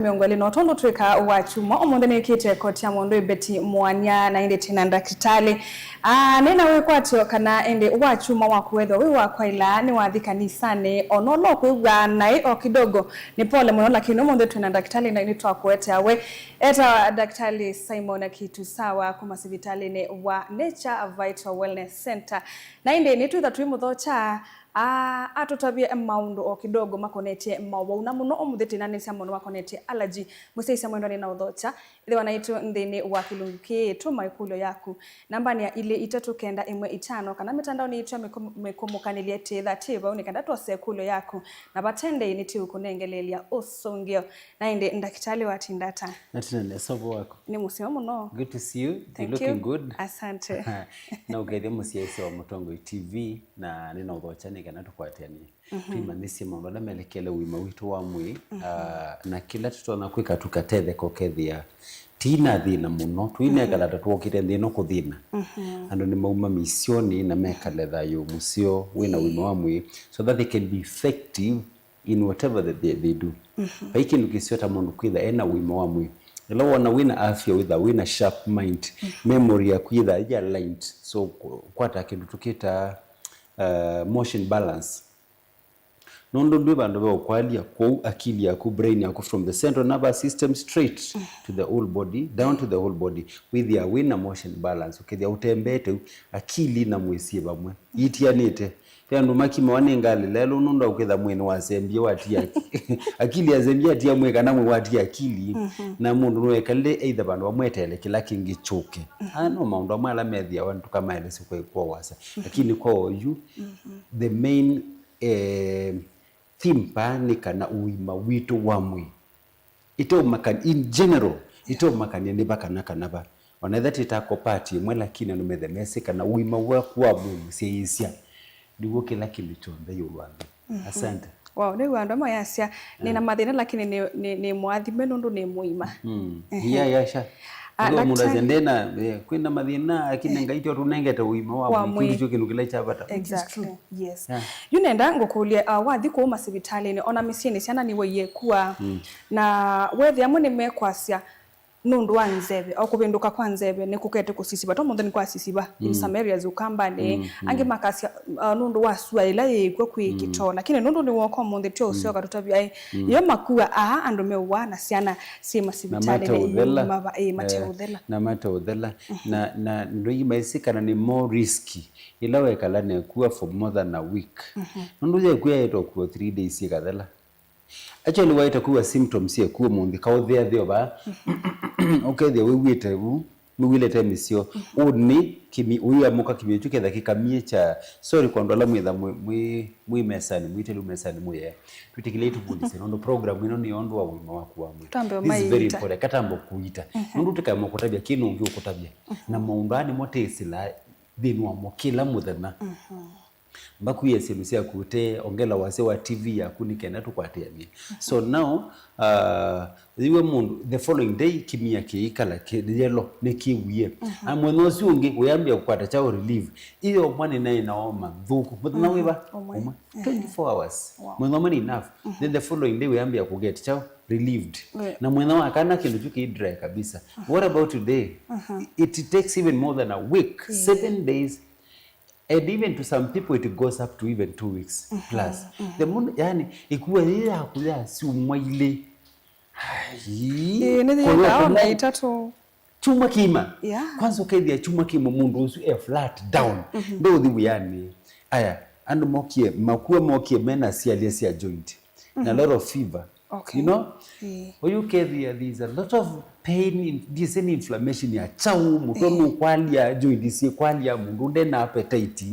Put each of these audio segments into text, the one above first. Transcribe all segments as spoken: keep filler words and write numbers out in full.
mĩongo ĩlĩ na ũtano twĩka wa kyumwa. Ũmũnthĩ nĩkĩte koti ya mũndũ Betty Mwanya, na ĩndĩ tena ndakĩtalĩ. Ah, nĩna wĩkwatyo kana ĩndĩ wa kyumwa waku wethwa wĩ wa kwaila nĩwathi kanisanĩ, ona ũla ũkwĩw'a naĩ o kidogo, nĩ pole mũno, lakini ũmũnthĩ twĩna ndakĩtalĩ na nĩtwakũetea we. Etawa Daktari Simon Kitusawa kuma sivitalĩnĩ wa Nature Vital Wellness Center. Na ĩndĩ nĩtwĩtha twĩmũthokya, a-, atũtavye maũndũ o kidogo makonetye maũvau, na mũno ũmũnthĩ twĩnanĩsya maũndũ makonetye allergy. Mũsyaĩĩsya mwendwa, nĩnaũthokya. Ĩthĩwa naitũ nthĩnĩ wa kĩlungu kĩĩ, tũma ĩkũlyo yaku nambanĩ ya ilĩ itatũ kenda ĩmwe itano, kana mĩtandaonĩ yitũ ya mĩkũ-, mĩkũmũkanĩlye tĩtha tĩ vau, nĩ kana twose ĩkũlyo yaku, na vate ndĩi nĩtũkũnengeleelya ũsũngĩo. Na ĩndĩ ndakĩtalĩ watinda ata? Natina nesa, ũvoo waku? Nĩ mũseo mũno. Good to see you. You're looking good. Asante. Na ũkethĩa mũsyaĩĩsya wa Mũtongoi T V, na nĩnaũthokya nĩ kana tũkwatĩanĩe. Twĩmanyĩsye maũndũ ala melekele ũima witũ wa mwĩĩ, ah, na kĩla tũtonya kwĩka tũkatetheka ũkethĩa tũinathĩna mũno, tũinekala ta twokĩte nthĩ ĩno kũthĩna. Andũ nĩmauma mĩsyonĩ na mekale thayũ mũseo wĩna ũima wa mwĩĩ, so that they can be effective in whatever that they, they do. Vai kĩndũ kĩseo ta mũndũ kwĩtha ena ũima wa mwĩĩ. Ĩla wona wĩna afya, wĩtha wĩna sharp mind, memory yaku yĩtha yĩ aligned, so kũ-, kwata kĩndũ tũkĩtaa, uh, motion balance. Nũndũ ndwĩ vandũ va ũkwalya, kwoou akili yaku, brain yaku, from the central nervous system straight to the whole body, down to the whole body, wĩthĩa wĩna motion balance, ũkethĩa ũtembeete u, akili na mwĩĩ syĩ vamwe, itianĩte. Ve andũ makimawa nĩ ngalĩ lelũ nũndũ wa kwĩtha mwĩĩ nĩwasembie watia aki-, akili yasembie atia mwĩĩ, kana mwĩĩ watia akili, na mũndũ nĩwekalile either vandũ vamwe eteele kĩla kĩngĩ kyũke. Aa no maũndũ amwe ala methĩawa tũkamaelesya kwa, kwa wasa. Lakini kwa oyu, the main, eh, theme paa nĩ kana ũima witũ wa mwĩĩ ĩteũmakany'a, in general, ĩteũmakany'a nĩ va kana kana va. Ona ethĩwa ti ta ko part ĩmwe, lakini andũ methe mesĩ kana ũima waku wa mwĩĩ mũsyaĩĩsya nĩw'o kĩla kĩndũ kyonthe ĩũlũ wa nthĩ. Asante. Wow, nĩw'o andũ amwe mayasya, "Nĩna mathĩna, lakini nĩ, nĩ, nĩ mũathime nũndũ nĩ mũima." Mm. Ehe. Yeah, yeah, sure. Ah, ethĩwa mũndũ daktari asya, "Ndĩna, eh, kwĩna mathĩna, lakini Ngai tyo tũnengete ũima wa mwĩĩ." Kĩu nĩkyo kĩndũ kĩla kya vata, which is true. Exactly. Yes. Yeah. Yu nenda ngũkũlye, uh, wathi kũu masivitalĩnĩ, ona mĩsyĩnĩ syana nĩwaiekua. Na wethĩa amwe nĩmekwasya nũndũ wa nzeve, o kũvĩndũka kwa nzeve nĩkũkete kũsisiva. To mũnthĩ nĩkwasisiva in some areas Ũkambanĩ. Angĩ makasya, uh, nũndũ wa sua ĩla yĩkw'o kwĩ kĩtoo. Lakini nũndũ nĩ woko mũnthĩ tyo ũseo katũtavya, ĩ, yo makua aa andũ meũwaa na syana syĩ masivitalĩnĩ, mate ũthela. Ĩ, mate ũthela. Na mate ũthela. Na, na ndũi maĩsĩ kana nĩ more risky ĩla wekala nekua for more than a week. Nũndũ yekua yaĩtwa kuo three days ĩkathela. Actually, waĩta kwĩw'a symptoms syekuo mũnthĩ, kaũtheatheo vaa, ũkethĩa wĩw'ĩte vu, nĩwĩlĩte mĩseo. Ũnĩ, kĩmi-, ũiamũka kĩmio kyu ketha kĩkamie kya, sorry kwa andũ ala mwĩtha mwĩ, mwĩ, mwĩ mesanĩ, mwĩtĩlu mesanĩ mũyea. Twĩtĩkĩlei tũvundĩsye, nũndũ program ĩno nĩ ũndũ wa ũima waku wa mwĩĩ. Twambe. This is very ũmaĩta. Important. Katamba kũita. Nũndũ tũkaema kũtavya kĩna ũngĩ ũkũtavya. Na maũndũ aa nĩmo tĩsĩlaa nthĩnĩ wamo kĩla mũthenya. Mbakuie syĩndũ syaku ũte, ongela wasya wa T V yaku nĩ kenda tũkwatĩanĩe. So now, uh, yĩw'a mũndũ, the following day, kĩmia kĩikala kĩ yellow, nĩkĩwie. Na mũthenya ũsu ũngĩ, ũyambĩa kũkwata kyaũ, relief. Ĩyo mwana naĩ na homa nthũku. Mũthenya wĩva? Ũmwe. Ũmwe. Twenty-four hours. Wow. Mũthenya ũmwe nĩ enough. Then the following day, ũyambĩa kũget kyaũ, relieved. Na mũthenya wa kana kĩndũ kyu kĩ dry kabisa. What about today? It takes even more than a week, seven days. And even to some people it goes up to even two weeks plus. The moon, yani, ĩkua yĩ yaku ya syumwa ilĩ. Ai, ĩĩ, nĩ kũyũka yĩkaa ona itatũ. Chuma kĩima. Yeah. Kwanza ũkethĩa chuma kĩima mũndũ ũsu e flat down. Ndũthi wĩanĩ. Aya, andũ mokie, makua mokie mena syalya sya joint. Na lot of fever. Okay. You know? Ĩĩ. Ũyũ ũkethĩa there is a lot of pain, in, this any inflammation ya kyaũ, mũtwe nũkwalya, joint syĩkwalya, mũndũ ndena appetite,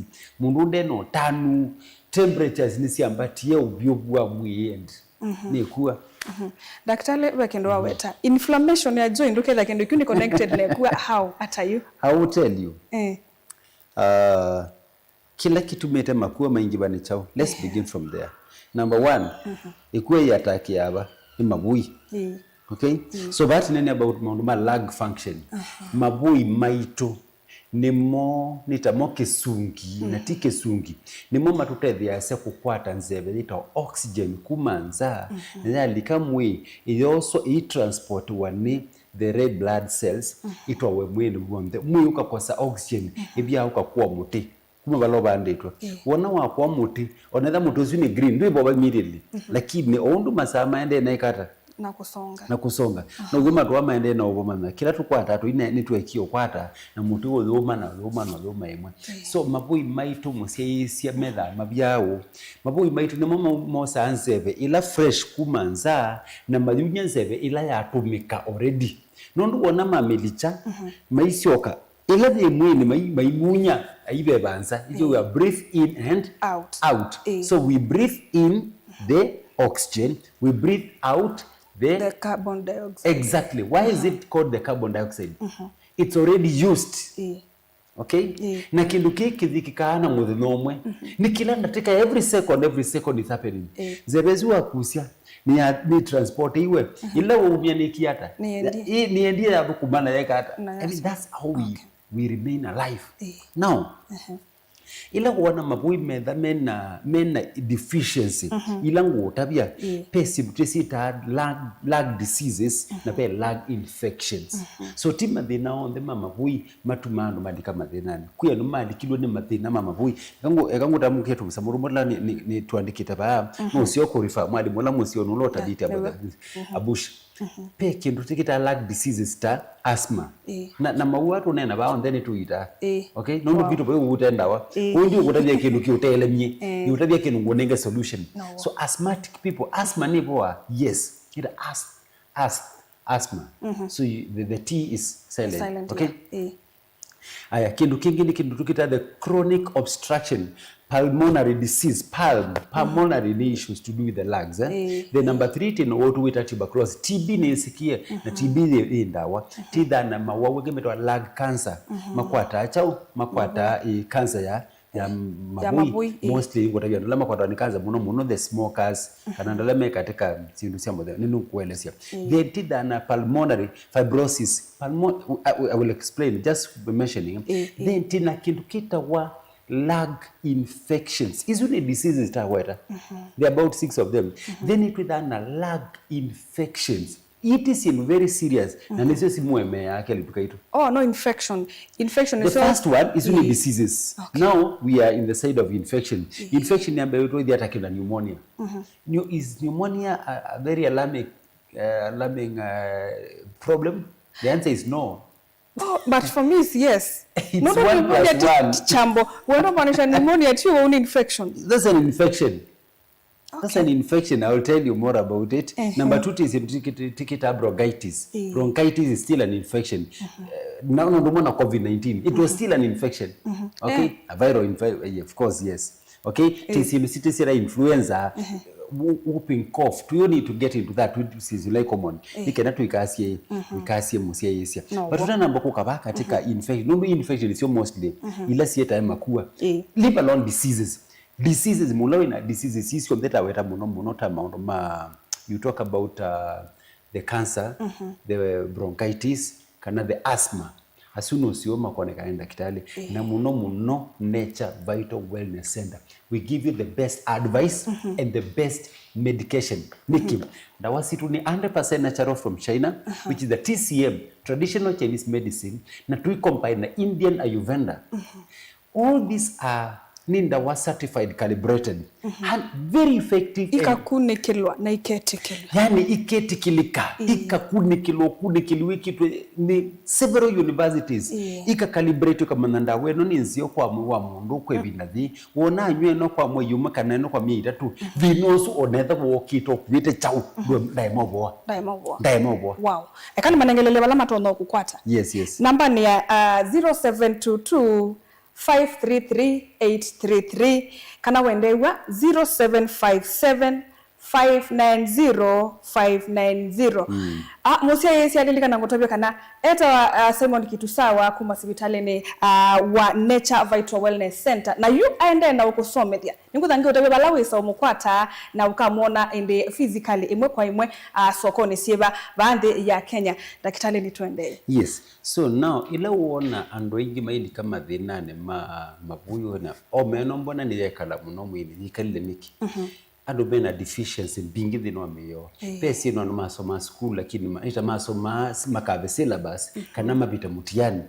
mũndũ ndena ũtanu, temperatures nĩsyambatie, ũvyũvu wa mwĩĩ and nĩkua. Ndakĩtalĩ, ve kĩndũ waweta. Inflammation ya joint, ũkethĩa kĩndũ kĩu nĩ connected na ĩkua, how, ata yu? I will tell you. Eh. Uh, Kĩla kĩtumĩte makua maingĩva nĩ kyaũ? Let's begin from there. Number one, ĩkua ĩatakiaa va? Nĩ mavũi. Ĩĩ. Okay? So that nene about maũndũ ma lung function. Mavũi maitũ Nĩmo, nĩ tamo kĩsungi, na ti kĩsungi. Nĩmo matũtetheeasya kũkwata nzeve yĩtawa oxygen kuma nza, na yalika mwĩĩ, ĩyoswa ĩitransportiwa nĩ the red blood cells, itwawe mwĩĩnĩ w'onthe. Mwĩĩ ũkakosa oxygen, ĩthyaa ũkakũa mũtĩ kuma vala ũvandĩtwe. Wona wakũa mũtĩ, onetha mũtĩ ũsu nĩ green, ndwĩvova immediately. Lakini o ũndũ masaa maendee na ĩkata, na kũsonga. Na kũsonga. Noguo matũa maendee na ũvomana. Kĩla tũkwataa tũi nĩtwekie ũkwata, na mũtĩ ũyũma na ũyũma na ũyũma ĩmwe. So mavũi maitũ mũsyaĩĩsya methaa mavyaũ? Mavũi maitũ nĩmo mau mosaa nzeve ĩla fresh kuma nza, na mayumya nzeve ĩla yatũmĩka already. Nũndũ wona mamĩlikya, maisyoka, ĩla yĩ mwĩĩnĩ mai-, maimunya, aiveva nza. Ithyĩ we are breathe in and out. Out. So we breathe in the oxygen, we breathe out the, the carbon dioxide. Exactly. Why is it called the carbon dioxide? It's already used. Okay? Na kĩndũ kĩĩ kĩthikĩkaa na mũthenya ũmwe. Nĩ kĩla ndatĩka, every second, every second is happening. Nzeve ĩsu wakusya, nĩ ya, nĩ transport iwe. Ĩla waumya nĩkie ata? Nĩendie. Ĩ, nĩendie yathũkũma na yeka ata? Na I mean, that's how we, we remain alive. Now, ĩla wona mavũi metha mena, mena deficiency, ila ngũũtavya, ve syĩndũ twĩsyĩtaa lung, lung diseases, na ve lung infections. So ti mathĩna onthe ma mavũi matumaa andũ malika mathĩnanĩ. Kwĩ andũ malikilwe nĩ mathĩna ma mavũi. Eka ngũ-, eka ngũtamũkie tũvisa mũrũmũ tũla nĩ, nĩ, nĩ twandĩkĩte vaa. No ũseo kũrifa mwalimũ ũla mũseo nũla ũtavĩte about the bush. Ve kĩndũ tĩkĩtaa lung diseases ta asthma. Na, na mawũa tũneena vaa onthe nĩtũitaa. Okay? Nũndũ vitũ vai ũgũte ndawa. Ũndĩ ũkũtavya kĩndũ kĩũtelemie. Ĩũtavya kĩndũ ngũnenge solution. So asthmatic people, asthma nĩ voa, yes. Ita as-, as-, asthma. So you, the, the T is silent. Silent, okay? Aya, kĩndũ kĩngĩ nĩ kĩndũ tũkĩtaa the chronic obstruction pulmonary disease, pulm, pulmonary nĩ issues to do with the lungs, eh? The number three tĩ no wotũ wĩta tuberculosis. T B nĩ ĩsikie, na T B yĩ, yĩ ndawa. Tĩ thana mawau angĩ metawa lung cancer, makwataa kyaũ, makwataa, eh, cancer ya, ya mavũi, mostly ngũtavya andũ ala makwatawa nĩ cancer mũno mũno, the smokers, kana andũ ala me katika syĩndũ sya mũthemba, nĩnũkũelesya. Then tĩ thana pulmonary fibrosis, pulmo-, I, I will explain, just mentioning. Then tĩ na kĩndũ kĩtawa lung infections. Isu nĩ diseases taweta. There are about six of them. Then nĩtwĩthaa na lung infections. Iti syĩndũ very serious. Na nĩsyo simũemeaa kelĩtu kaitũ. Oh, no, infection. Infection is the first one, isu nĩ diseases. Okay. Now we are in the side of infection. Infection ya mbee twĩthĩa ta kĩla pneumonia. Neu-, is pneumonia a, a very alarming, uh, alarming, uh, problem? The answer is no. Oh, but for me it's yes. It's no, no, one pneumonia plus ti one. Chambo. We're not managing pneumonia, ti one infection. That's an infection. That's an infection. I will tell you more about it. Number two, tĩ syĩndũ tĩkĩ-, tĩkĩtaa bronchitis. Bronchitis is still an infection. Eh, na, na, na, na covid nineteen, it was still an infection. Okay? A viral infe-, eh, of course, yes. Okay? Tĩ syĩndũ sitĩ syĩta influenza, who-, whooping cough. We don't need to get into that. Which is like common. Nĩ kana tũikasye, tũikasye mũsyaĩĩsya. But tũtanamba kũka vaa katika infection. Nũndũ infection nĩsyo mostly ila sietae makua. Leave alone diseases. Diseases, mũla wĩna diseases icio nthĩ taweta mũno mũno ta maũndũ ma, you talk about, uh, the cancer, the bronchitis, kana the asthma. Asu nũseo makoneka nĩ ndakĩtalĩ. Na mũno mũno Nature Vital Wellness Center. We give you the best advice and the best medication. Nĩkĩ? Ndawa sitũ nĩ hundred percent natural from China, which is the T C M, traditional Chinese medicine, na tũi combine na Indian Ayurveda. All these are nĩ ndawa certified, calibrated, and very effective and ikakunĩkĩlwa na iketĩkĩlwa. Yani iketĩkĩlĩka, ikakunĩkĩlwa, ũkunĩkĩli wĩkĩtwe nĩ several universities, ikacalibrate, ũkamanya ndawa ĩno nĩ nzeo kwa mwĩĩ wa mũndũ kwa ĩvinda yĩĩ, wona anywa ĩno kwa mwei ũmwe kana ĩno kwa myei ĩtatũ, thĩna ũsu onetha wokĩte ũkuĩte kyaũ, ndaema ũvoa. Ndaema ũvoa. Ndaema ũvoa. Wow. Eka nĩmanengelele vala matonya kũkwata. Yes, yes. Namba nĩ ya, uh, zero seven two two, five three three, eight three three, kana wendeew'a zero seven five seven, five nine zero, five nine zero. Mm. Ah, mũsyaĩĩsya alilikana ngũtavya kana etawa, ah, Simon Kitusawa kuma sivitalĩnĩ, ah, wa Nature Vital Wellness Center. Na yu aendee na ũkũsomethya. Nĩngũtha ngĩũtavya vala wĩsa ũmũkwata na ũkamwona ĩndĩ physically ĩmwe kwa ĩmwe, ah, sokonĩ syĩva vaa nthĩ ya Kenya. Ndakĩtalĩ, nĩtũendee. Yes. So now, ĩla woona andũ aingĩ mailika mathĩnanĩ ma mavũyũ na o meno mbona nĩyekala mũno mwĩlĩ, yĩkalile nĩkĩ? Mhm. Andũ mena deficiency mbingĩ nthĩnĩ wa mĩĩ yoo. Ĩĩ. Ve syĩndũ andũ masomaa sukulu, lakini ma-, ĩta masomaa s-, makave syllabus, mhm, kana mavĩte mũtiani.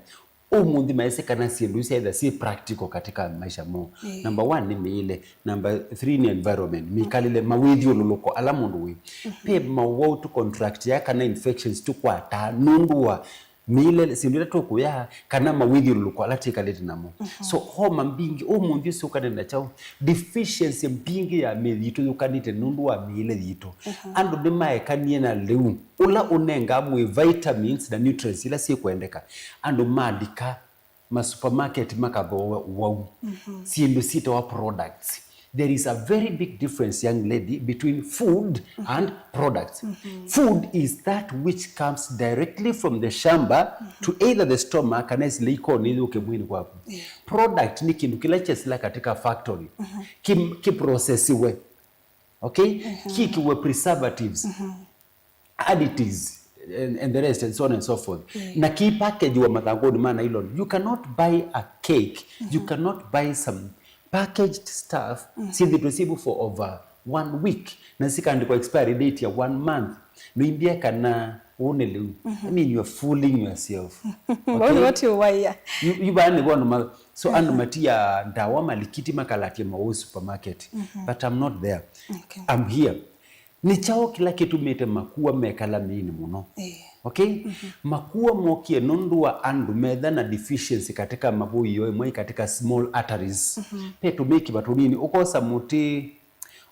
Ũmũnthĩ maĩsĩ kana syĩndũ isu either syĩ practical katika maisha moo. Ĩĩ. Number one nĩ mĩĩle, number three nĩ environment, mĩkalĩle, mawĩthyũlũlũko ala mũndũ wĩ. Mhm. Ve mawau tũcontractia kana infections tũkwataa nũndũ wa mĩĩle, syĩndũ ila tũkũya, kana mawĩthyũlũlũko ala twĩkalĩte namo. Mhm. So, homa mbingĩ, ũmũnthĩ ũsu ũkanĩte na kyaũ? Deficiency mbingĩ ya mĩĩ yitũ yũkanĩte nũndũ wa mĩĩle yitũ. Mhm. Andũ nĩmaekanie na lĩu, ũla ũnengaa mwĩĩ vitamins na nutrients ila syĩkwendeka. Andũ malika masupermarket makathooa ũwau. Mhm. Syĩndũ syĩtawa products. There is a very big difference, young lady, between food, mhm, and products. Mhm. Food is that which comes directly from the shamba, mhm, to either the stomach kana ĩsila ikonĩ yũke mwĩnĩ waku. Yeah. Product nĩ kĩndũ kĩla kyasila katika factory. Mhm. Kim-, kiprocessiwe. Okay? Mhm. Kikiwe preservatives. Mhm. Additives and, and the rest and so on and so forth. Mm. Na ki package wa mathangũnĩ ma nylon. You cannot buy a cake. You, mhm, cannot buy some packaged stuff, mm, syĩthĩtwe syĩvu for over one week. Na sikaandĩkwa expiry date ya one month. Noimbia kana ũũ nĩ lĩu. Mhm. I mean, you are fooling yourself. Vau nĩvo ti ũwaia. Yu, yu vaa nĩvo andũ ma-, so, mhm, andũ matia ndawa malikiti makalatie mawau supermarket. Mhm. But I'm not there. Okay. I'm here. Nĩ kyaũ kĩla kĩtumĩte makua mekala mĩĩnĩ mũno? Ĩĩ. Okay? Mhm. Makua mokie nũndũ wa andũ metha na deficiency katika mavũi yoo ĩmwe katika small arteries. Mhm. Ve tũmĩkiva tũnini, ũkosa mũtĩ,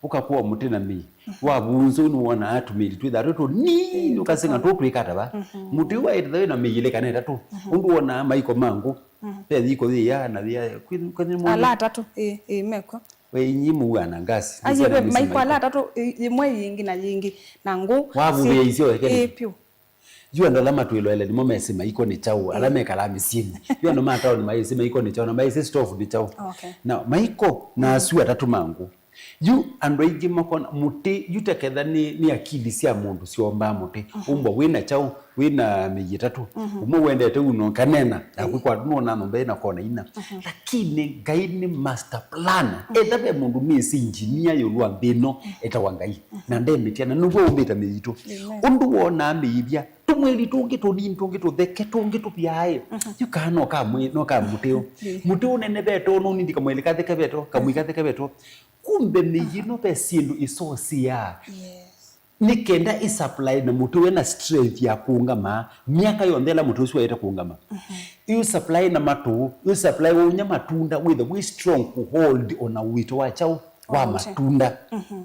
ũkakua mũtĩ na mĩi. Mhm. Wavunza ũu nĩwonaa tũmĩli twĩthaa twĩ tũnini, ĩĩ, ũkaseng'a tũtũ. Tũu twĩkata va? Mhm. Mũtĩ ũu waĩtĩtha wĩ na mĩi ĩlĩ kana ĩtatũ. Mhm. Ũndũ wonaa maiko ma ngũ. Mhm. Ve yiko yĩya na yĩya, kwĩ, kwĩ nĩ ala atatũ, ĩĩ, ĩĩ, mekwa. We inyi mũuana ngasi. Aye, nĩsya we, na mĩsĩ maiko ala atatũ, ĩ-, ĩmwe yĩngĩ na yĩngĩ, na ngũ. Wavuvĩa isyo wekele. Ĩĩ, pyũ. Yu andũ ala matwĩloele nĩmo mesĩ maiko nĩ kyaũ, ala, ĩĩ, mekalaa mĩsyĩnĩ. Yu andũ ma taoni maĩsĩ maiko nĩ kyaũ, na maĩsĩ stove nĩ kyaũ. Okay. Na maiko na, mhm, asu atatũ ma ngũ. Yu andũ aingĩ makona mũtĩ, yu teketha nĩ, nĩ akili sya mũndũ syoombaa mũtĩ. Mhm. Ũmbwa wĩ na kyaũ, wĩ na mĩi ĩtatũ. Mhm. Ũmwe wendete uno kanena, na, ĩĩ, kwĩkwa nũona nyũmba ĩna kona ina. Mhm. Lakini Ngai nĩ master planner. Mhm. Etha ve mũndũ nĩsĩ engineer ĩũlũ wa nthĩ ĩno, mhm, etawa Ngai. Mhm. Na ndemĩtya, na nĩw'o ũmbĩte mĩi yitũ. Amen. Ũndũ wonaa mĩivya, tũmwĩli tũngĩ tũnini, tũngĩ tũtheke, tũngĩ tũvyae. Mhm. Yu kaa no ka mwĩ-, no ka mũtĩ ũũ. Ĩĩ. Mũtĩ ũnenevete ũũ, nũnini kamwĩli kathekevetwe, kamwĩ, mhm, kathekevetwe. Kumbe mĩi, mhm, ĩno ve syĩndũ ĩsosiaa. Yes. Nĩ kenda ĩ supply na mũtĩ wĩ na strength ya kũũngama myaka yonthe ĩla mũtĩ ũsu waĩte kũũngama. Mhm. Ĩ supply na matũ, ĩ supply wa ũnya matunda, wĩthe wĩ strong kũ hold ona ũito wa kyaũ wa, wa mũtĩ, matunda. Mhm.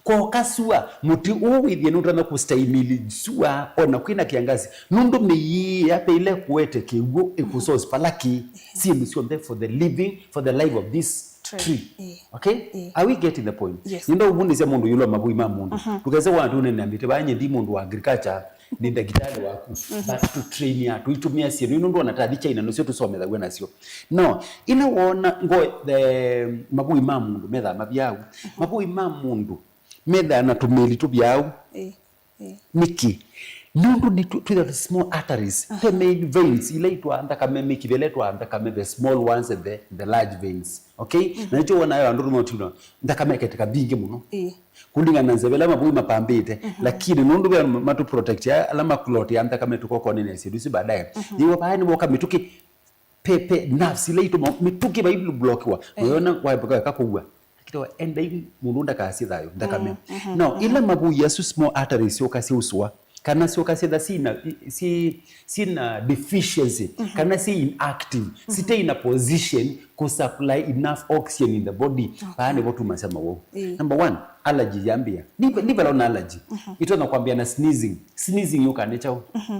Koka sua, mũtĩ ũũ wĩthĩe nũtonya kũstaimili sua ona kwĩna kĩangasi, nũndũ mĩi ya peile kũete kĩw'ũ ĩkũsource vala kĩ syĩndũ syonthe for the living, for the life of this tree. Tree. Ĩĩ. Okay? Ĩĩ. Are we getting the point? Yes. Nĩnda ũvundĩsya mũndũ ĩũlũ wa mavũi ma mũndũ. Mhm. Ndũkese wona tũnene na mĩtĩ, vaa nyie ndi mũndũ wa agriculture, nĩ ndakĩtalĩ waku. Mhm. But tũtrainia, tũitũmĩa syĩndũ, nũndũ ona tathi China nĩsyo tũsomethaw'a nasyo. No, ĩla woona ngo, the, mavũi ma mũndũ methaa mavyaũ, mhm, mavũi ma mũndũ methaa na tũmĩli tũvyaũ. Ĩĩ. Ĩĩ. Nĩkĩ? Nũndũ nĩ tũ-, twĩthaa the small arteries, aha, the main veins, ila itwaa nthakame, mĩkiva ĩla ĩtwaa nthakame, the small ones and the, the large veins. Okay? Mhm. Na nĩkyo wonayo andũ nĩmotino nthakame ĩketĩka mbingĩ mũno. Ĩĩ. Kũlingana na nzeve ĩla mavũi mapambĩte, mhm, lakini nũndũ ve matũ protect ya, ala maklotĩa nthakame tũkokonene syĩndũ isu baadaye. Mhm. Yĩwa vaya nĩwoka mĩtũkĩ, pe, pe nerves ila itũma mĩtũkĩ vai blokiwa. Eh. Noyona waĩvoka weka kũua. Akĩtawa, endai mũndũ ndakasye thayũ, nthakame. Mm, mhm, no, mhm, ila mavũi asu small arteries syokasya ũsũa, kana syokasya tha sina, si, sina deficiency, mhm, kana si inactive, mhm, site in a position kũ supply enough oxygen in the body. Okay. Vaa nĩvo tumasya mawau. Ĩĩ. Number one, allergy yambĩa. Ni, ni vala una allergy. Mhm. Itonya kwambĩa na sneezing. Sneezing yũkaa nĩ kyaũ? Mhm.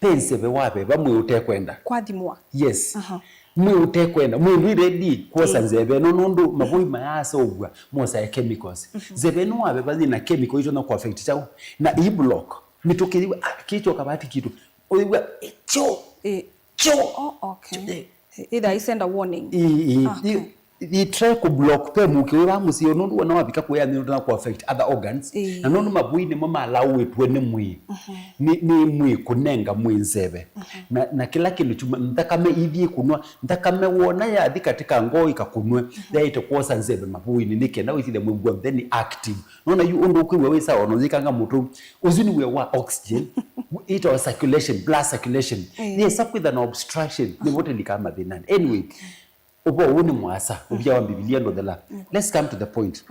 Ve nzeve waveva mwĩĩ ũtekwenda. Kwathimwa. Yes. Aha. Mwĩĩ ũtekwenda, mwĩĩ ndwĩ ready kwosa nzeve ĩno, nũndũ mavũi mayaseũvw'a mosae chemicals. Nzeve ĩno waveva yĩna chemical itonya kũ affect kyaũ? Na ii block. Mĩtũkĩ yĩw'a, "Ah, kĩĩ kyoka vati kitũ?" Ũyĩw'a, "Eh, kyo, Ĩ, kyo." Oh, okay. Eh. Either I send a warning. Ii, ii, Ah, okay. Ii, ii try kũ block pe mũkĩ wĩ va mũsyĩ, nũndũ wona wavika kũya nthĩ nũtana kũ affect other organs. Ĩĩ. Na nũndũ mavũi nĩmo malaũĩtwe nĩ mwĩĩ. Nĩ, nĩ mwĩĩ kũnenga mwĩĩ nzeve. Na, na kĩla kĩndũ kyuma, nthakame ithiĩ kũnwa, nthakame wona yathi katika ngoo ĩkakũnwe, yaĩte kwosa nzeve mavũinĩ nĩ kenda wĩsithe mwĩĩ w'onthe nĩ active. Nona yu ũndũ ũkwĩw'a wĩ sawa, ona ũyĩkanga mũtũ. Ũsu nĩ wĩa wa oxygen, ĩtawa circulation, blood circulation. Ĩĩ. Yesa kwĩtha na obstruction, nĩvo tũlikaa mathĩnanĩ. Anyway, ũvoo ũũ nĩ mũasa, ũvia wa Mbivilia ndũthela. Let's come to the point.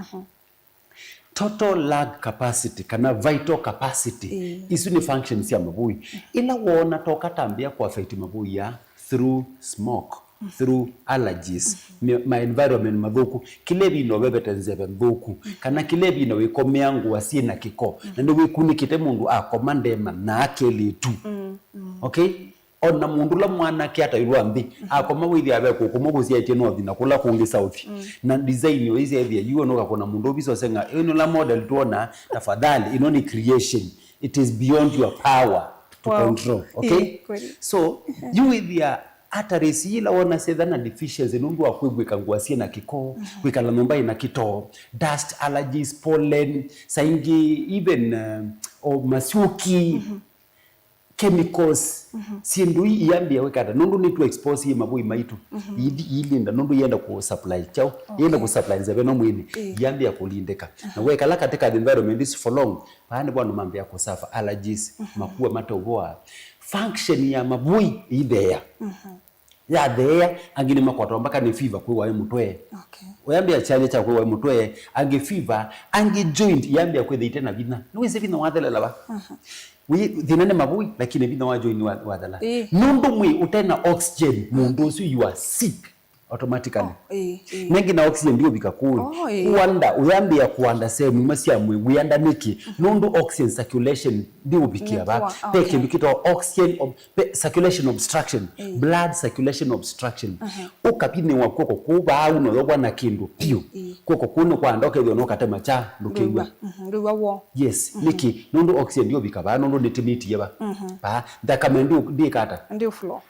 Total lung capacity kana vital capacity. Ĩĩ. Isu nĩ functions sya mavũi. Ĩla woona toka tambĩa kũ affect mavũi ya through smoke, through allergies, me- ma environment mathũku, kĩla ĩvinda ũvevete nzeve nthũku, kana kĩla ĩvinda wĩkomea ngũa syĩ na kĩko, na nĩwĩkunĩkĩte mũndũ akoma ndemanaa kelĩtu. Okay? Ona mũndũ ũla mwanake ataĩlwa nthĩ, akoma wĩthĩa ve kũkũmũ kũsyaĩtye north na kũla kũngĩ south. Na design ũyĩsyaĩthĩa yu nũkakũna mũndũ ũvisa ũseng'a, "Ĩno la model tuona, tafadhali, ĩno nĩ creation. It is beyond your power to control." Okay? Ĩĩ, kweli. So, yu wĩthĩa arteries ila wona syetha na deficiency nũndũ wa kwĩvw'ĩka ngũa syĩ na kĩko, kwĩkala nyũmba ĩna kĩtoo, dust allergies, pollen, saingĩ even, uh, o masyũki, chemicals, syĩndũ ii iambĩa kwĩka ata? Nũndũ nĩtũ expose ĩ mavũi maitũ. Ithi- iilinda nũndũ ienda kũ supply kyaũ? Ienda kũ supply nzeve no mwĩnĩ. Iambĩa kũlindĩka. Na wekala katika the environment is for long, vaa nĩvo andũ mambĩa kũ suffer allergies, makua mateũvoa. Function ya mavũi itheea. Yatheea, angĩ nĩmakwatwa mpaka nĩ fever kwĩwa ĩ mũtwe. Okay. Ũyambĩa kyanya kya kwĩwa ĩ mũtwe, angĩ fever, angĩ joint yambĩa kwĩthĩa ite na vinya. Nĩwĩsĩ vinya wathelela va? Wĩ- thĩna nĩ mavũi, lakini vinya wa joint wa- wathela. Ĩĩ. Nũndũ mwĩĩ ũte na oxygen, mũndũ ũsu you are sick automatically. Oh, ĩĩ, ĩĩ. Nengĩ na oxygen ndiũvika kũũ. Oh, ĩĩ. Kuanda, ũyambĩa kuanda sehemu imwe sya mwĩĩ, wĩanda nĩkĩ? Nũndũ oxygen circulation ndiũvikia va. Ndiwa- Ve okay. Kĩndũ kĩtawa oxygen ob- Pe- circulation obstruction, blood circulation obstruction. Ũkavinĩwa kw'oko kũu vaa ũnoyovwa na kĩndũ piũ. Kw'oko kũu nĩ kwanda ũkethĩwa no katema kya ndũkĩw'a. Ndũiwa wo. Yes, nĩkĩ? Nũndũ oxygen ndiũvika vaa, nũndũ nĩtĩmĩtie va. Vaa, nthakame ndiũ- ndĩkata. Ndiũ flow.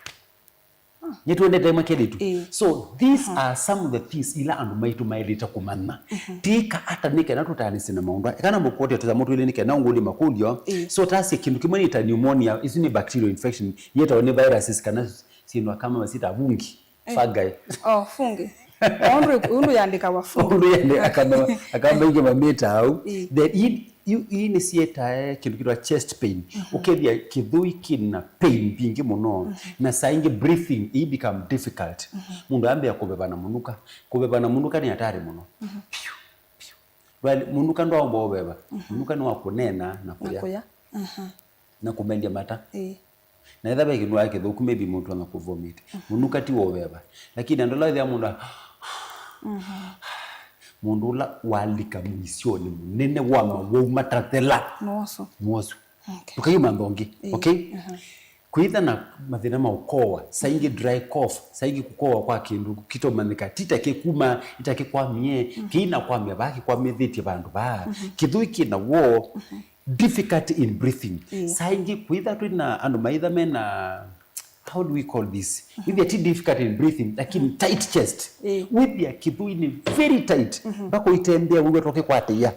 Nĩtwendete mwe kelĩtu. So, these are some of the things ila andũ maitũ maĩlĩte kũmanya. Tĩka ata nĩ kenda tũtaanĩsye na maũndũ aa? Kana mũkũtya tũtamo twĩlĩ nĩ kenda ũngũlye makũlyo. So, tasye kĩndũ kĩmwe nĩ ta pneumonia, isu nĩ bacterial infection, yĩtawa nĩ viruses kana syĩndũ kama masita fungi, fungi. Oh, fungi. Ũndũ, ũndũ yandĩkawa fungi. Ũndũ yandĩ akamba, akamba ingĩ mamĩta au. Then ii, ii, ii nĩ syĩtae kĩndũ kĩtwa chest pain. Ũkethĩa kĩthũi kĩna pain mbingĩ mũno. Na saa ingĩ breathing ii become difficult. Mũndũ ambĩa kũveva na mũnuka. Kũveva na mũnuka nĩ hatari mũno. Piu, piu. Ndwali- mũnuka ndwaũmba ũveva. Mũnuka nĩ wa kũneena na kũya. Na kũya. Na kũmelya mata. Na etha ve kĩndũ wa kĩthũku, maybe mũndũ ana kũvomit. Mũnuka ti wa ũveva. Lakini andũ ala ethĩa mũndũ a- mũndũ ũla walika mũisyonĩ mũnene wa mawau matathela. Mwosu. Mwosu. Okay. Ndũkaiuma nthongi. Okay? Kwĩtha na mathĩna ma ũkowa, saingĩ dry cough, saingĩ kũkowa kwa kĩndũ kĩtomanyĩka, ti ta kĩkuma, ita kĩkwamie, kĩina kwamia vaa kĩkwamĩthĩtye vandũ vaa. Kĩthũi kĩna woo, difficulty in breathing. Saa ingĩ kwĩtha twĩ na andũ maitha mena, how do we call this? Wĩthĩa ti difficult in breathing, lakini tight chest. Wĩthĩa kĩthũi nĩ very tight. Mpaka ũitembea wĩw'a tokĩkwatĩĩa.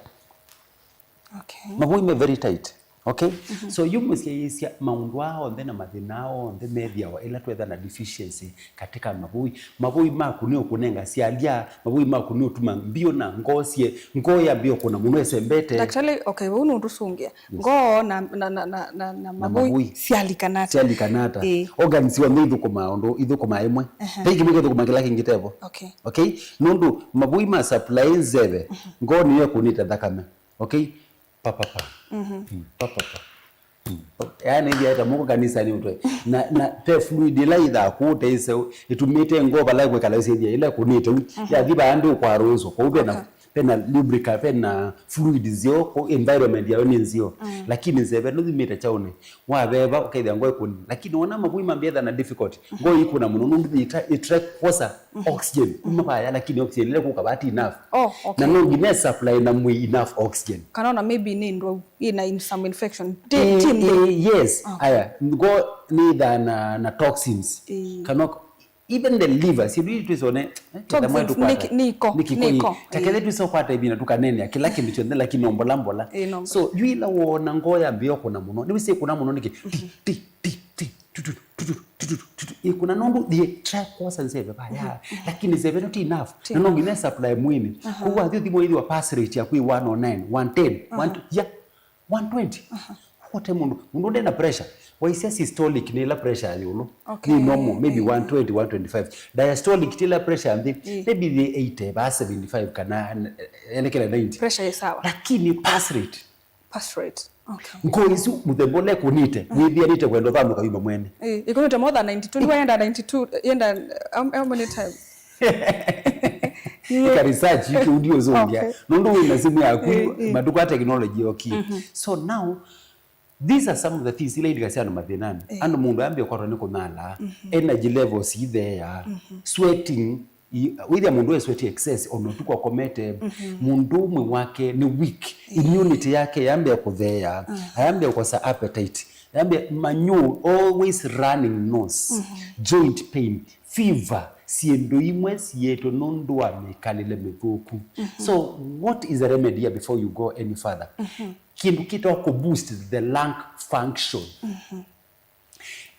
Okay. Mavũi me very tight. Okay? So yu mũsyaĩĩsya maũndũ aa onthe na mathĩna aa onthe methĩawa ĩla twetha na deficiency katika mavũi. Mavũi maku nĩ ũkũnenga syalya, mavũi maku nĩ ũtuma mbio na ngoo syĩ, ngoo yambia ũkũna mũno ĩsembete. Daktari, okay, vau nũtũsũngĩa. Ngoo na, na, na, na, na, na mavũi syalikanata. Syalikanata. Organs onthe ithũkũmaa ũndũ, ithũkũmaa ĩmwe. Ve kĩmwe kĩthũkũmaa kĩla kĩngĩ tevo. Okay. Okay? Nũndũ mavũi ma supply nzeve, ngoo nĩyo ĩkũnĩte nthakame. Okay? Pa, pa, pa. Mm, pa, pa, pa. Mm, pa. Yaani, ĩthĩa ĩta mũko kanisani ũtwe. Na, na pe fluid ĩla ĩthaa kũte ĩseũ, ĩtumĩte ngoo vala ĩkwĩkala ĩsĩthĩa, ĩla ĩkũnĩte u. Yathi vaa ndĩ ũkwarũĩswa, kũu ve na vena lubricant, vena fluid nzeo, ko environment yayo nĩ nzeo. Mm. Lakini nzeve nũthimĩte kyaũnĩ, waveva, ũkethĩa ngoo ĩkũnĩ. Lakini wona mavũi mambĩetha na difficult, ngoo ĩkũna mũno, nũndũ ĩtra-, ĩtrai kwosa oxygen. Kuma vaya, lakini oxygen ĩla kũka vati enough. Oh, okay. Na no nginya supply na mwĩĩ enough oxygen. Kana ona maybe nĩ ndwau, ĩna in some infection. Ti, eh, ti eh, yes. Okay. Aya, ngoo nĩ ĩthaa na, na toxins. Eh. Kana even the liver, syĩndũ ii twĩsone, eh, toxins, nĩ ki-, nĩ iko, nĩ iko, nĩ iko, ii. Ta kethe twĩsa ũkwata ĩvinda tũkaneenea kĩla kĩndũ kyonthe, lakini no mbola mbola. Ĩĩ, no mbola. So, yu ĩla woona ngoo yambĩĩa ũkũna mũno, nĩwĩsĩ ĩkũna mũno nĩkĩ? Mm-hmm. Ti, ti, ti, ti, tutu, tutu, tutu, tutu. Ĩkũna nũndũ yĩtrai kwosa nzeve vaya. Mm-hmm. Lakini nzeve ĩno ti enough. Ti enough. Na no nginya supply mwĩĩnĩ. Aha. Kwoou wathi ũthimwa ĩthĩwa pulse rate yaku ĩ one oh nine, one ten, aha, one twenty, yeah. One twenty. Aha. Wote mũndũ, mũndũ ndena pressure. Waisya systolic nĩ ĩla pressure ya ĩũlũ. Okay. Nĩ normal, maybe, eh, one twenty, one twenty-five. Diastolic ti ĩla pressure ya nthĩ, eh, maybe nĩ eighty, ba seventy-five kana, eh, elekele ninety. Pressure ĩ sawa. Lakini pulse rate. Pulse rate. Okay. Ngoo isu mũthemba ũla ĩkũnĩte, wĩthĩanĩte kwenda ũthamũka yuma mwene. Eh, ĩkũnĩte more than ninety-two. Nĩ wayenda ninety-two, yenda, um, how many times? Ika research, ĩkĩ ũndi ũzũngĩa. Okay. Nũndũ wĩna simũ yaku, eh, eh, matukũ ya technology yokie. Mhm. So now, these are some of the things ila indikasya andũ mathĩnanĩ. Eh. Andũ mũndũ ambĩa kwatwa nĩ kũnyala, mhm, energy levels itheea, mhm, sweating, i-, wĩthĩa mũndũ e sweat excess, ona ũtukũ akomete, mhm, mũndũ ũmwe wake nĩ weak, eh, immunity yake yambĩa kũtheea, ah, ayambĩa kũkosa appetite, yambĩa manyũ, always running nose, mhm, joint pain, fever, syĩndũ imwe siĩtwe nũndũ wa mĩkalĩle mĩthũku. Mhm. So, what is the remedy here before you go any further? Mhm. Kĩndũ kĩtawa kũ boost the lung function. Mhm.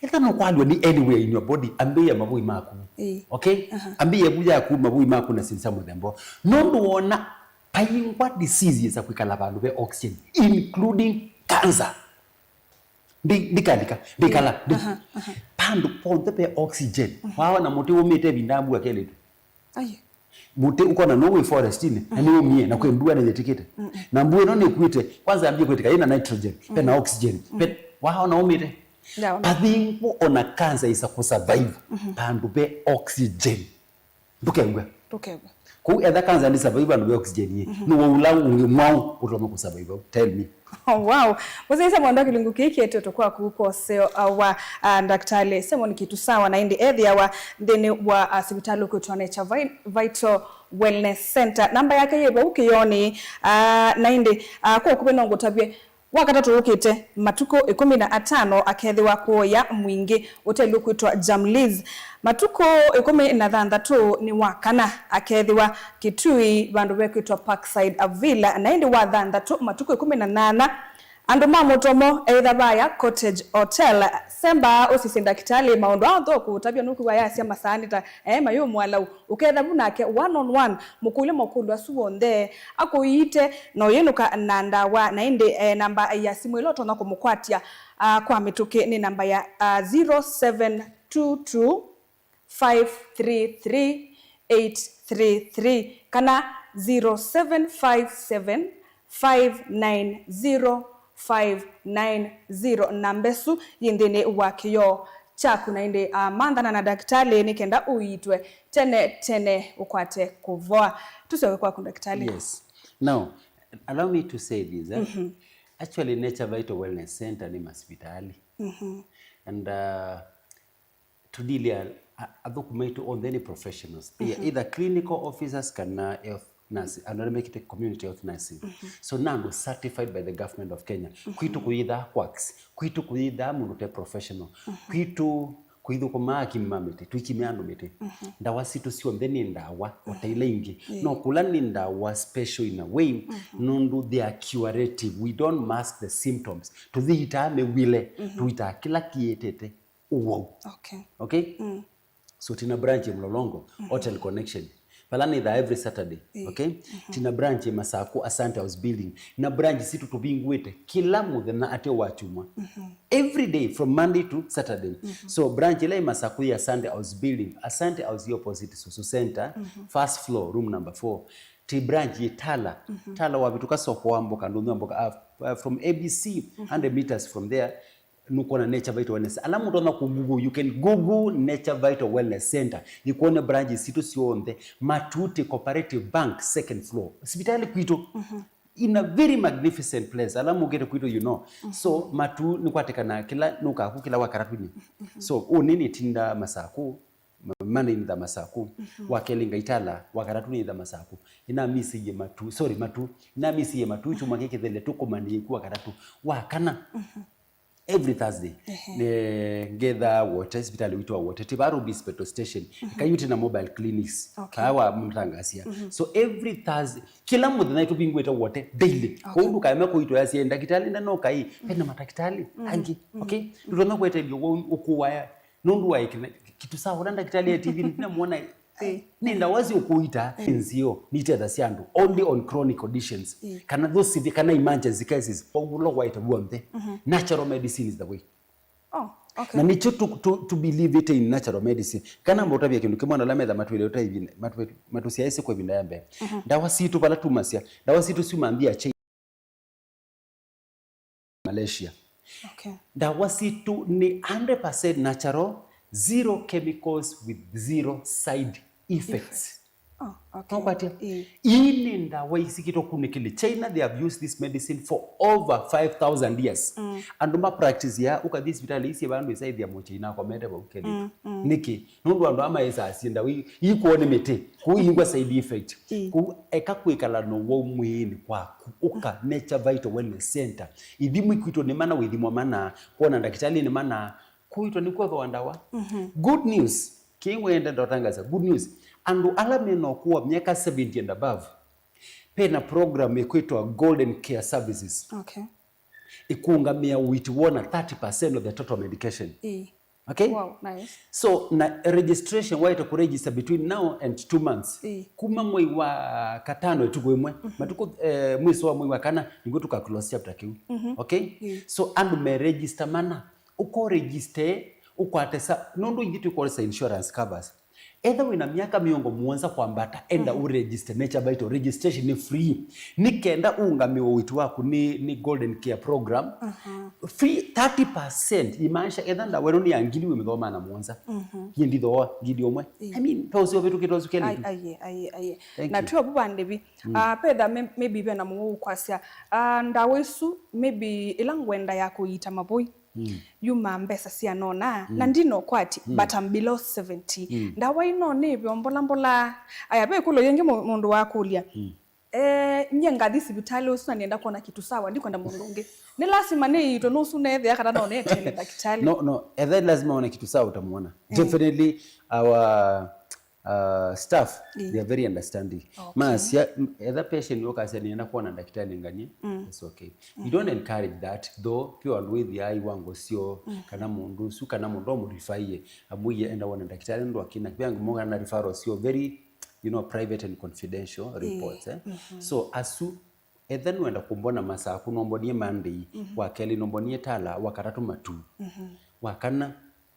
Ethĩwa nũkwalw'a nĩ anywhere in your body, ambĩĩa mavũi maku. Ĩĩ. Okay? Aha. Ambĩĩa vu yaku, mavũi maku na syĩndũ sya mũthemba ũũ. Nũndũ wona, vaingwa disease yĩsa kwĩkala vandũ ve oxygen, including cancer. Ndi-, ndikalika, ndikala, ndi-, aha, aha, vandũ vonthe ve oxygen. Mhm. Waona mũtĩ ũmĩte ĩvinda mbua kelĩtwe. Ai. Mũtĩ ũkona no wĩ forestinĩ, na nĩ ũmie, na kwĩ mbua nĩyĩtĩkĩte. Mm-mm. Na mbua ĩno nĩkuĩte, kwanza yambie kwĩtĩka, ĩna nitrogen, mm, vena oxygen, mm, ve-, waona ũmĩte? Ndaona. Vathingũ ona cancer isa kũsurvive, mhm, vandũ ve oxygen. Ndũkew'a. Ndũkew'a. Kũu etha cancer ndĩ survive vandũ ve oxygen ĩ, mhm, nĩ wa ũla ũngĩ mwaũ ũtonya kũsurvive? Tell me. Oh, wow. Mũsyaĩĩsya mwendwa, kĩlungu kĩĩ kĩetetwe kwaku kwa ũseo, uh, wa, uh, Ndakĩtalĩ Simon Kitusawa, na ĩndĩ ethĩawa nthĩnĩ wa, uh, sivitalĩ ũkwĩtwa Nature Vi-, Vital Wellness Center. Namba yake yĩ vau kĩoonĩ, uh, na ĩndĩ, uh, kwa ũkuvĩ no ngũtavye, Wakatatũ wũkĩte, matukũ ĩkũmi na atano, akethĩwa kũũya mwingĩ ũteli ũkwĩtwa Jamliz. Matukũ ĩkũmi na thanthatũ nĩ wa kana, akethĩwa Kitui, vandũ vekwĩtwa Parkside Villa, na ĩndĩ wa thanthatũ, matukũ ĩkũmi na nyanya, andũ ma mũtomo, either vaya Cottage Hotel. Semba ũsisye ndakĩtalĩ maũndũ aa nthũku ũtavya nũkwĩwa yasya masaani ta, eh, mayũ mwalau. Ũketha vu nake one on one, mũkũlye makũlyo asu onthe, akũiite, na ũyĩnũka na ndawa. Na ĩndĩ, eh, namba ya simũ ĩla ũtonya kũmũkwatya, ah, kwa mĩtũkĩ nĩ namba ya, ah, zero seven two two, five three three, eight three three kana zero seven five seven, five nine zero, five nine zero. Namba ĩsu yĩ nthĩnĩ wa kĩoo kyaku, na ĩndĩ, ah, manthana na ndakĩtalĩ nĩ kenda ũiitwe tene tene ũkwate kũvoa. Tũsyoke kwaku, ndakĩtalĩ. Yes. Now, allow me to say this, eh? Mhm. Actually, Nature Vital Wellness Center nĩ masivitalĩ. Mhm. And, uh, tũdilya a-, athũkũmi maitũ onthe nĩ professionals. They are, mhm, either clinical officers kana health nurses, andũ arĩa mekĩte community health nursing. Mhm. So, nĩ andũ certified by the government of Kenya. Mhm. Kwitũ kũyĩthaa quacks, kwitũ kũyĩthaa mũndũ ũte professional. Mhm. Kwitũ kũithũkũmaa akimi ma mĩtĩ, tũikimĩa andũ mĩtĩ. Mhm. Ndawa sitũ syonthe nĩ ndawa, o ta, mhm, ila ingĩ. Yeah. No kũla nĩ ndawa special in a way, mhm, nũndũ they are curative. We don't mask the symptoms. Tũthiitaa mĩw'ĩle, mhm, tũitaa kĩla kĩetete ũwau. Okay. Okay? Mm. So, twĩna branch ya Mlolongo, mhm, Hotel Connection. Vala nĩthaa every Saturday, eh, okay? Mhm. Twĩna branch ya Masaku, Asante House Building. Na branch sitũ tũvingũĩte kĩla mũthenya ate wa kyumwa. Mhm. Every day from Monday to Saturday. Mhm. So, branch ĩla ya Masaku ya Asante House Building, Asante House ĩ opposite Susu Center, mhm, first floor, room number four. Ti branch yĩ Tala. Mhm. Tala wavĩtũka soko wa mboka, ndũnyũ wa mboka, uh, uh, from A B C, mhm, hundred meters from there, nũkwona Nature Vital Wellness. Ala mũtonya kũ Google, you can Google Nature Vital Wellness Center. Ĩkwone branches sitũ syonthe. Matuti Cooperative Bank, second floor. Sivitalĩ kwitũ. In a very magnificent place. Ala mũkĩte kwitũ, you know. So, Matu nĩkwatĩkana kĩla nũkaku kĩla Wakatatũnĩ. So, ũnĩ nĩtinda Masaku, ma- Monday nĩtha Masaku, wa kelĩ ngaitala, Wakatatũ nĩtha Masaku. Ĩnamisiie Matu, sorry, Matu, ĩnamisiie Matu, kyumwa kĩkĩthele tũkomanie ku Wakatatũ. Wa kana, every Thursday, ne- ngetha Wote, sivitalĩ witũ wa Wote, ti vaa Rubis Petrol Station, kayuti na mobile clinics, okay, vaa wa mũtangasia. So every Thursday, kĩla mũthenya tũvingũĩte Wote daily. Okay. Kwoou ndũkaeme kũitwa yasie ndakĩtalĩ ndanokai, vena matakĩtalĩ angĩ, okay? Ndũtonya kwetelia ũkũwaya. Nũndũ wa ĩkĩna, kitu sawa, ũla ndakĩtalĩ ya T V ndinamwona. Ĩ. Nĩ ndawa syũkũita nzio nitethasya andũ only on chronic conditions. Ĩ. Kana those severe, kana emergency cases, ũla waĩte w'onthe. Natural medicine is the way. Oh, okay. Na nĩkyo tu, tu, tu believe it in natural medicine. Kana mbaũtavya kĩndũ kĩmwe, na ala metha matwĩle ũtaithi, matwĩ- matũsyaĩsye kwa ĩvinda ya mbee. Ndawa sitũ vala tumasya, ndawa sitũ syuma nthĩ ya China. Malaysia. Okay. Ndawa sitũ nĩ hundred percent natural, zero chemicals with zero side effects. Oh, okay. Nokwatia? Ĩĩ. Ii nĩ ndawa isikĩtwe kunĩkĩlĩ. China, they have used this medicine for over five thousand years. Andũ ma practice ya, ũkathi sivitalĩ isie vandũ isaithia mũchina akomete vau keli. Nĩkĩ? Nũndũ andũ aa maĩsaa syĩ ndawa ii, ii kwoo nĩ mĩtĩ, kũu ingwa side effect. Ĩĩ. Kũu eka kwĩkala na ũwau mwĩĩnĩ kwaku, ũka Nature Vital Wellness Center. Ithimũ ikwitũ nĩ mana, wĩthimwa mana, kwona ndakĩtalĩ nĩ mana, kwitũ nĩ kwothoa ndawa. Good news, kĩĩ wende ndotangaza, good news. Andũ ala mena ũkũũ wa myaka seventy and above, pena program ĩkwĩtwa Golden Care Services. Okay. Ĩkũũngamĩa ũiiti woo na thirty percent of the total medication. Ĩĩ. Okay? Wow, nice. So, na registration, waĩte kũregister between now and two months. Ĩĩ. Kuma mwei wa katano ĩtukũ ĩmwe, matukũ, eh, mwiso wa mwei wa kana, nĩguo tũka close chapter kĩu. Okay? Ĩĩ. So, andũ me register mana, ũko register, ũkwate sa, nũndũ ithyĩ twĩkolesa insurance covers. Etha wĩna myaka mĩongo mũonza kwambata, enda ũregister Nature Vital. Registration nĩ free. Nĩ kenda ũũngamĩwe ũiiti waku nĩ, nĩ Golden Care Program. Free thirty percent. Imaanisha, etha ndawa ĩno nĩ ya ngili, wĩ mĩthoo maana mũonza. Yĩ ndithooa ngili ũmwe. I mean, ve ũseo vĩtũkĩte ũsu kelĩ tu. Aye, aye, aye. Thank you. Na twĩ ovu vandĩvi. Ah, petha may- maybe vena mũwau kwasya. Ah, ndawa isu, maybe ĩla ngwenda ya kũiita mavũi. Yuma mbesa sya nona, na ndinokwati, but I'm below seventy. Ndawa ino nĩ vyo mbola mbola. Aya, ve ĩkũlyo yĩngĩ mũ- mũndũ wakũlya. Eh, nye ngathi sivitalĩ ũsu na nĩenda kwona kitu sawa, ndikwenda mũndũ ũngĩ. Nĩ lasima nĩiitwe nũsu neethĩa kana no netele ndakĩtalĩ? No, no, etha lazima one kitu sawa utamwona. Definitely our uh, staff, they are very understanding. Okay. Masya, m- etha patient yokasya nĩenda kwona ndakĩtalĩ nganie, it's okay. We don't encourage that, though, pio andũ wĩthĩaa iwango syo, kana mũndũ ũsu, kana mũndũ amũrifaie, amwĩie enda wone ndakĩtalĩ nũndũ akĩna, pia ngũmũka na referral syo very, you know, private and confidential reports, eh? So, asu, etha nũenda kũmbona Masaku, nombonie Monday, wa kelĩ nombonie Tala, wa katatũ Matu, wa kana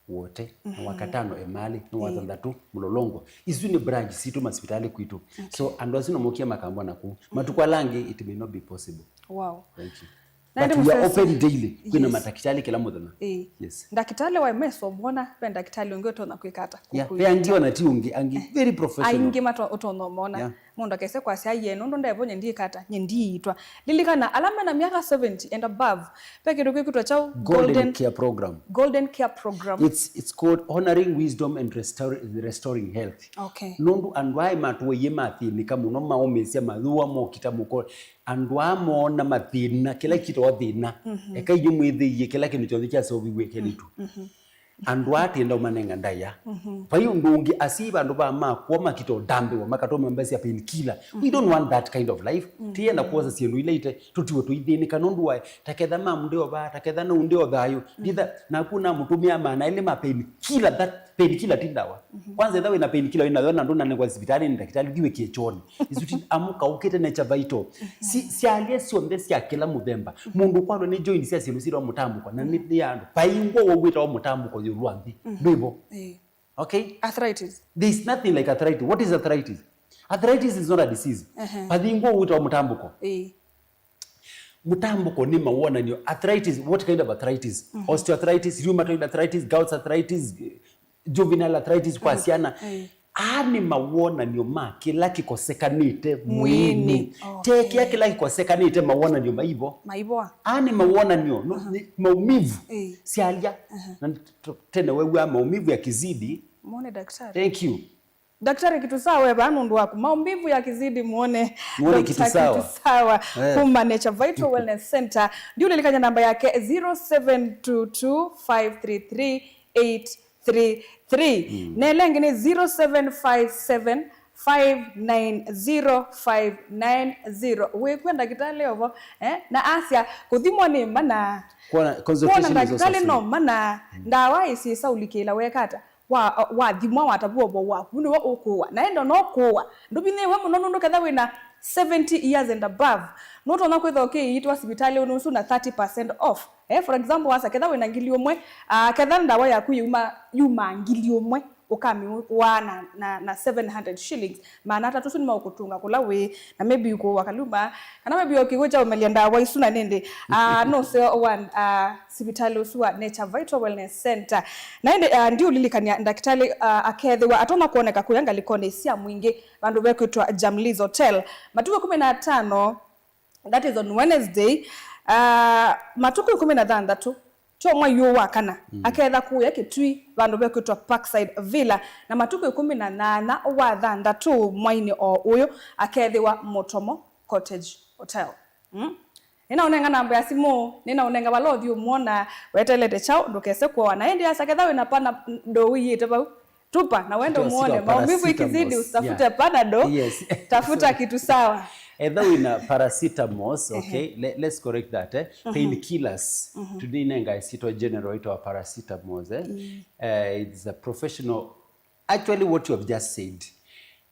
Wote, na wa katano Emali, na wa thanthatũ Mlolongo. Isu nĩ branch sitũ masivitalĩ kwitũ. So, andũ asu no mokie makambona kũu. Matukũ ala angĩ, it may not be possible. Wow. Thank you. Na but we are open daily. Kwĩna matakĩtalĩ kĩla mũthenya. Ĩĩ. Yes. Ndakĩtalĩ wa M S omwona, ve ndakĩtalĩ ũngĩ ũtonya kwĩka ata? Yeah, ve angĩ ona ti ũngĩ, angĩ very professional. Aingĩ mato- ũtonya ũmona. Yeah. Mũndũ akese kwasya, "Aye, nũndũ ndevo nye ndiĩka ata, nye ndiitwa." Lilikana, ala mena myaka seventy and above, ve kĩndũ kĩkwĩtwa kyaũ? Golden Care Program. Golden Care Program. It's, it's called Honoring Wisdom and Restor- Restoring Health. Okay. Nũndũ andũ aa matũie mathĩnĩka mũno, maũmĩsya mayũa, mokita mũko. Andũ aa moona mathĩna, kĩla kĩtawa thĩna. Eka inyu mwĩthĩie kĩla kĩndũ kyonthe kyaseũviw'e kelĩtu. Andũ aa tĩenda ũmanenga ndaĩa. Vai ũndũ ũngĩ, asyai vandũ va makw'a makita ũtambĩwa, makatũma mbesa sya painkiller. We don't want that kind of life. Tĩenda kwosa syĩndũ ila ite, tũtiwe tũithĩnĩka nũndũ wa, ta ketha mamu ndeovaa, ta ketha nau ndeo thayũ. Nditha, naku namũtũmĩa maana elĩ ma painkiller, that painkiller ti ndawa. Kwanza etha wĩna painkiller wĩnayo na ndũnanengwa sivitalĩ nĩ ndakĩtalĩ, thiwĩkie kyonĩ. Isu ti amũka ũkĩte Nature Vital. Si, syalya syonthe sya kĩla mũthemba. Mũndũ ũkwatwa nĩ joint sya syĩndũ syĩtawa mũtambũko, na nĩ, nĩ andũ. Vaingwa wowĩtawa mũtambũko ĩũlũ wa nthĩ. Ndwĩvo. Ĩĩ. Okay? Arthritis. There is nothing like arthritis. What is arthritis? Arthritis is not a disease. Ehe. Vaingwa wowĩtawa mũtambũko. Ĩĩ. Mũtambũko nĩ mawonanio. Arthritis, what kind of arthritis? Osteoarthritis, rheumatoid arthritis, gout arthritis, juvenile arthritis kwa syana. Aa nĩ mawonanio ma kĩla kĩkosekanĩte mwĩĩnĩ. Mwĩĩnĩ. Te kĩla kĩkosekanĩte mawonanio maivo. Maivoa. Aa nĩ mawonanio, no, nĩ maumivu. Syalya. Na t-, tene wew'aa maumivu yakizidi. Mwone daktari. Thank you. Daktari Kitusawa, eva nũndũ waku. Maumivu yakizidi, muone Muone Doctor Kitusawa. Kitusawa. Eh. Kuma Nature Vital Wellness Center. Ndiũlilikany'a namba yake zero seven two two five three three eight three three. Mm. Na ĩla ĩngĩ nĩ zero seven five seven five nine zero five nine zero. Wĩkw'a ndakĩtalĩ ovo, eh? Na asya, kũthimwa nĩ mana. Kuona, consultation is also free. Ndakĩtalĩ no mana. Mm. Ndawa isi isaulikĩla wekata. Wa, wathimwa, watavw'a ũvoo waku, nĩwe ũkũũa. Na ĩndĩ ona ũkũũa, ndũvinyĩĩwe mũno nũndũ ketha wĩna seventy years and above, nũtonya kwĩthwa ũkĩiitwa sivitalĩ ũnĩ ũsu na thirty percent off. Eh, for example, wasa ketha wĩna ngili ũmwe, ah, ketha ndawa yaku yuma, yuma ngili ũmwe, ũkamĩwaa na, na, na seven hundred shillings. Maana atatũ ũsu nĩmaũkũtũnga kũla wĩ, na maybe ũkũũa kaluma, kana maybe ũkĩw'ĩkya ũmelya ndawa isu na nĩndĩ, ah, no ũseo wa, ah, sivitalĩ ũsu wa Nature Vital Wellness Center. Na ĩndĩ, ah, ndiũlilikany'a ndakĩtalĩ, ah, akethĩwa atonya kwoneka kũya ngalĩkonĩ sya Mwingĩ, vandũ vekwĩtwa Jamlies Hotel. Matukũ ĩkũmi na atano, that is on Wednesday, ah, matukũ ĩkũmi na thanthatũ, kyo mwai ũyũ wa kana, mm, aketha kũya Kitui, vandũ vekwĩtwa Parkside Villa, na matukũ ĩkũmi na nyanya wa thanthatũ mwainĩ o ũyũ, akethĩwa Mũtomo Cottage Hotel. Mm? Nĩnaũnenga namba ya simũ, nĩnaũnenga vala ũthi ũmwona wetelete kyaũ, ndũkese kũoa. Na ĩndĩ asa ketha wĩna Panadol wĩyĩte vau, tupa, na wende Tuta-, ũmwone. Sita Maumivu ikizidi, paracetamol. Usitafute Yeah. Panadol, Yes. Tafuta Kitusawa. Etha wĩna paracetamol, Ehe. Okay? Let, let's correct that, eh? Mhm. Painkillers. Mhm. Tũnengae syĩtwa general ĩtawa paracetamol, eh? Mm. Eh, it's a professional, actually what you have just said.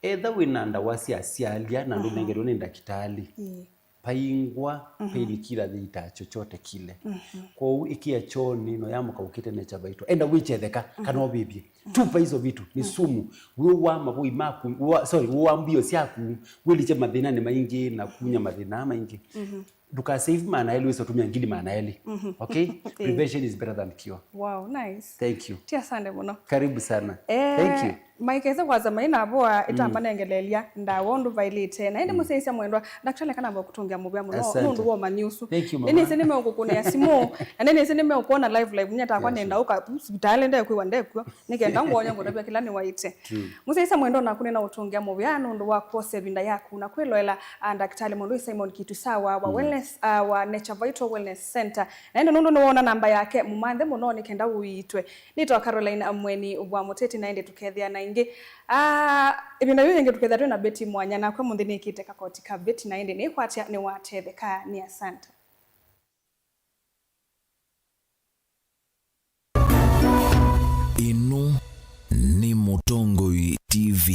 Etha wĩna ndawa sya syalya na Mhm. ndũnengetwe nĩ ndakĩtalĩ. Ĩĩ. Paingwa, Mhm. painkiller yĩitaa chochote kile. Mhm. Kwoou ĩkĩa kyoonĩ, no yamũka ũkĩte Nature Vital. Enda wĩkyetheka, kana ũvĩvye. Tupa hizo vitu, ni sumu. Wĩũwaa mavũi maku, wĩũwa-, sorry, wĩũwaa mbio syaku, wĩlikye mathĩnanĩ maingĩ na kunya mathĩna maingĩ. Mhm. Ndũka save maana elĩ, wĩsa ũtũmĩa ngili maana elĩ. Mhm. Okay? Prevention is better than cure. Wow, nice. Thank you. Ti asante mũno. Karibu sana. Eh, Thank you. Maikese kwasa mai na voa ĩtamba Mm. nengeleelya ndawa ũndũ vailĩte. Na ĩndĩ Mm. mũsyaĩĩsya mwendwa, ndakĩtalĩ kana vwa kũtũngĩa mũvea mũno Asante. nũndũ wa ũmanyi ũsu. Thank you, mama. Nĩnĩsĩ nĩmeũkũkũnĩa simũ, na nĩnĩsĩ nĩmeũkwona live live, nyie takwa Yeah, nenda sure. ũka sivitalĩ ndekwĩwa ndekw'o, nĩkenda ngwonye ngũtavya kĩla nĩwaĩte. True. Mũsyaĩĩsya mwendwa, naku nĩnaũtũngĩa mũvea nũndũ wa kwosa ĩvinda yaku na kwĩloela, ah, ndakĩtalĩ mũndũ Simon Kitusawa wa Mm. Wellness, ah, wa Nature Vital Wellness Center. Na ĩndĩ nũndũ nĩwona namba yake, mũmanthe mũno nĩkenda ũiitwe. Nĩtawa Caroline Mweni wa Mũteti, na ĩndĩ tũkethĩa na ingĩ. Ah, ĩvinda yĩu yĩngĩ tũkethĩa twĩ na Betty Mwanya, nakwa mũnthĩ nĩkĩte kakoti ka Betty, na ĩndĩ nĩkwatya nĩwatetheka. Nĩ asante. Ĩno nĩ Mũtongoi T V.